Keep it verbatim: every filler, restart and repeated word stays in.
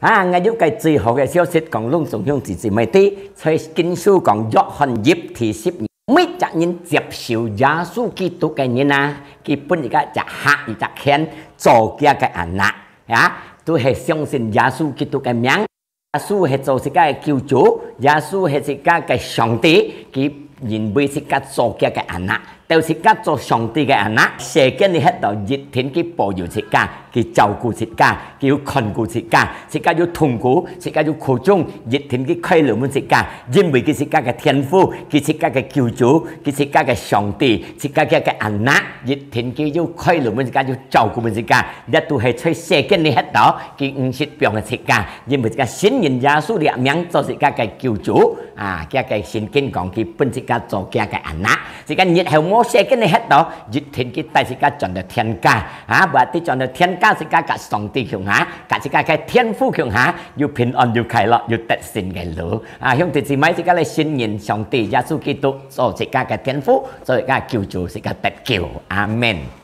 啊，𠊎有个最好个消息講，攏總兄弟姊妹知，在經書講約翰一第十二，每隻人接受耶穌基督个人啊，佢分一個隻客，一隻權，做佢个anak，啊，都係相信耶穌基督个名。耶穌係做自家个救主，耶穌係自家个上帝，佢認為自家做佢个anak。 到自家做上帝个anak，世間裡歇到一定佢保佑自家，佢照顧自家，佢有看顧自家，自家有痛苦，自家有苦衷，一定佢開路分自家，因為佢自家个天父，佢自家个救主，佢自家个上帝，自家个anak，一定佢有開路分自家，有照顧分自家，這都係在世間裡歇到，佢毋識放个自家，因為自家信任耶穌這名做自家个救主啊，佢个聖經講佢分自家做佢个anak。 自家日後無世間裡歇到，一定佢帶自家轉到天家。啊，無得轉到天家，自家佮上帝共下，佮自家个天父共下，有平安，有快樂，有得勝个路。啊，兄弟姊妹，自家來信任上帝耶穌基督，做自家个天父，做自家救主，自家得救。阿們。